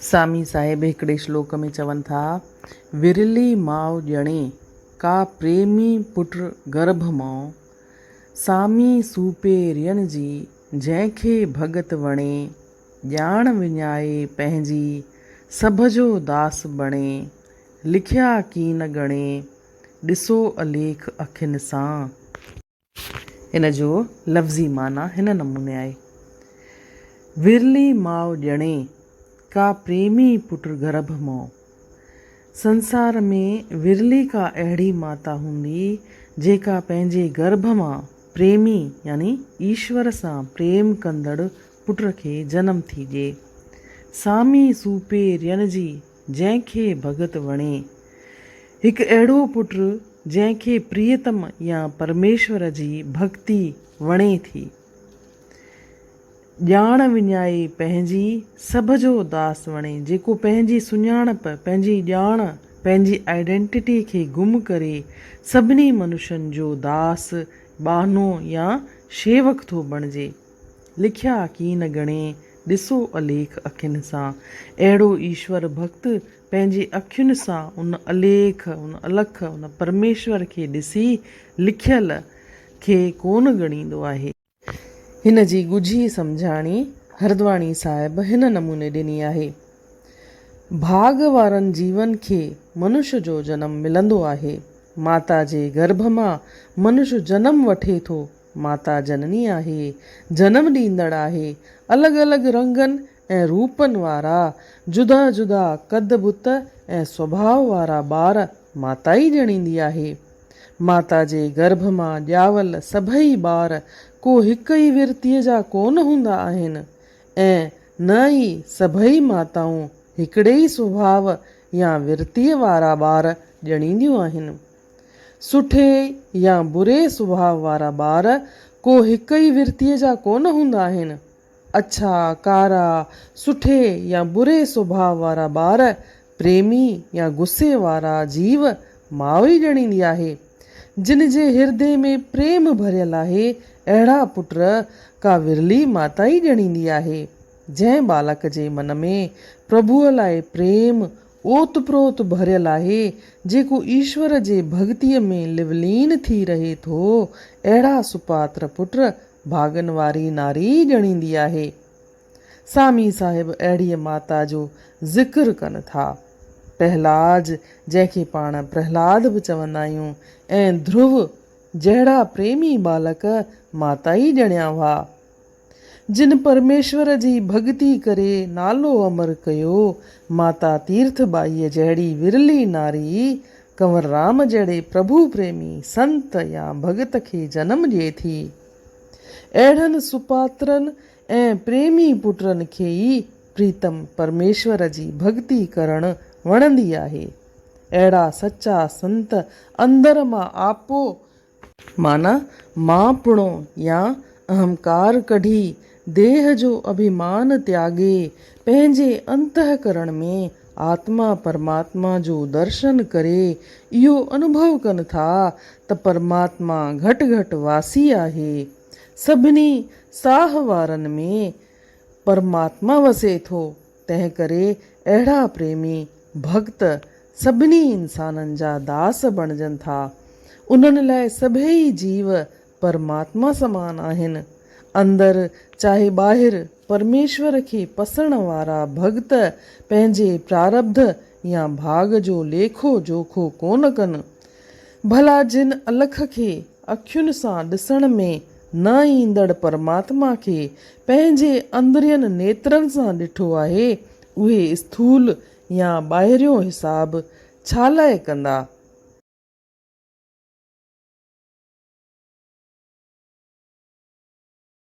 سامي صاحب هڪڙي شلوڪ ۾ چون ٿا، ورلي ماء ڄڻي، ڪا پريمي پٽ گرڀ مئو، سامي سوپي رين جي، جنهن کي ڀڳت وڻي، ڄاڻ وڃائي پنهنجي، سڀ جو داس بڻي، لکيا ڪين ڳڻي، ڏسو اليک اکين سان. ان جو لفظي معنيٰ هن نموني آهي، ورلي ماء ڄڻي، ڪا پريمي پٽ گرڀ مئو. سنسار ۾ ورلي ڪا اهڙي ماتا هوندي، جيڪا پنهنجي گرڀ مان پريمي يعني ايشور سان پريم ڪندڙ پٽ کي جنم ٿي ڏئي. سامي سوپي رين جي جنهن کي ڀڳت وڻي. هڪ اهڙو پٽ جنهن کي پريتم يا پرميشور جي ڀڳتي وڻي ٿي. ڄاڻ وڃائي پنهنجي سڀ جو داس وڻي، جيڪو پنهنجي سڃاڻپ، پنهنجي ڄاڻ، پنهنجي آئيڊينٽٽي کي گم ڪري سڀني منشن جو داس، ٻانهو يا شيوڪ ٿو بڻجي. لکيا ڪين ڳڻي، ڏسو اليک اکين سان. اهڙو ايشور ڀڳت پنهنجي اکين سان ان اليک، ان الک، ان پرميشور کي ڏسي لکيل کي ڪونه ڳڻيندو آهي. هن جي ڳجهي سمجهاڻي هردواڻي صاحب هن نموني ڏني آهي. ڀاڳ وارن جيون کي منش جو جنم ملندو آهي. ماتا جي گرڀ مان منش جنم وٺي ٿو. ماتا جنني آهي، جنم ڏيندڙ آهي. الڳ الڳ رنگن ۽ روپن وارا، جدا جدا قد بت ۽ سڀاء وارا ٻار ماتا ئي ڄڻيندي آهي. ماتا جي گرڀ مان ڄاول سڀئي ٻار ڪو هڪ ئي ورتيء جا ڪونه هوندا آهن ۽ نه ئي سڀئي ماتائون هڪڙي ئي سڀاء يا ورتيء وارا ٻار ڄڻينديون آهن. سٺي يا بري سڀاء وارا ٻار ڪو هڪ ئي ورتيء جا ڪونه هوندا آهن. اڇا، ڪارا، سٺي يا بري سڀاء وارا ٻار، پريمي يا غصي وارا جيو ماء ئي ڄڻيندي آهي. جن جي هردي ۾ پريم ڀريل آهي، اهڙا پٽ ڪا ورلي ماتا ئي ڄڻيندي آهي. جنهن ٻالڪ جي من ۾ پرڀوء لاء پريم اوت پروت ڀريل آهي، جيڪو ايشور جي ڀڳتيء ۾ لولين ٿي رهي ٿو، اهڙا سپاتر پٽ ڀاڳن واري ناري ئي ڄڻيندي آهي. سامي صاحب اهڙيء ماتا جو ذڪر ڪن ٿا. پهلاج، جنهن کي پاڻ پرهلاد به چوندا آهيون، ۽ ڌرو جهڙا پريمي ٻالڪ ماتا ئي ڄڻيا هئا. جن پرميشور جي ڀڳتي ڪري نالو امر ڪيو، ماتا تيرٿ ٻائيء جهڙي ورلي ناري ئي ڪنور رام جهڙي پرڀو پريمي سنت يا ڀڳت کي جنم ڏئي ٿي. اهڙن سپاترن ۽ پريمي پٽن کي ئي پريتم پرميشور جي ڀڳتي ڪرڻ وڻندي آهي. اهڙا سچا سنت اندر مان آپو معنيٰ مانپڻو يا اهنڪار ڪڍي، ديهه جو اڀيمان تياڳي، پنهنجي انتهڪرڻ ۾ آتما پرماتما جو درشن ڪري اهو انوڀو ڪن ٿا ته پرماتما گهٽ گهٽ واسي آهي. سڀني ساهه وارن ۾ پرماتما وسي ٿو، تنهنڪري اهڙا پريمي ڀڳت سڀني انسانن جا داس بڻجن ٿا. انهن لاء سڀيئي جيو پرماتما سمان آهن. اندر چاهي ٻاهر پرميشور کي پسڻ وارا ڀڳت پنهنجي پراربڌ يا ڀاڳ جو ليکو جوکو ڪونه ڪن. ڀلا جن الک کي اکين سان ڏسڻ ۾ نه ايندڙ پرماتما کي پنهنجي اندرين نيترن سان ڏٺو آهي، اهي اسٿول يا ٻاهريون حساب ڇا لاء ڪندا؟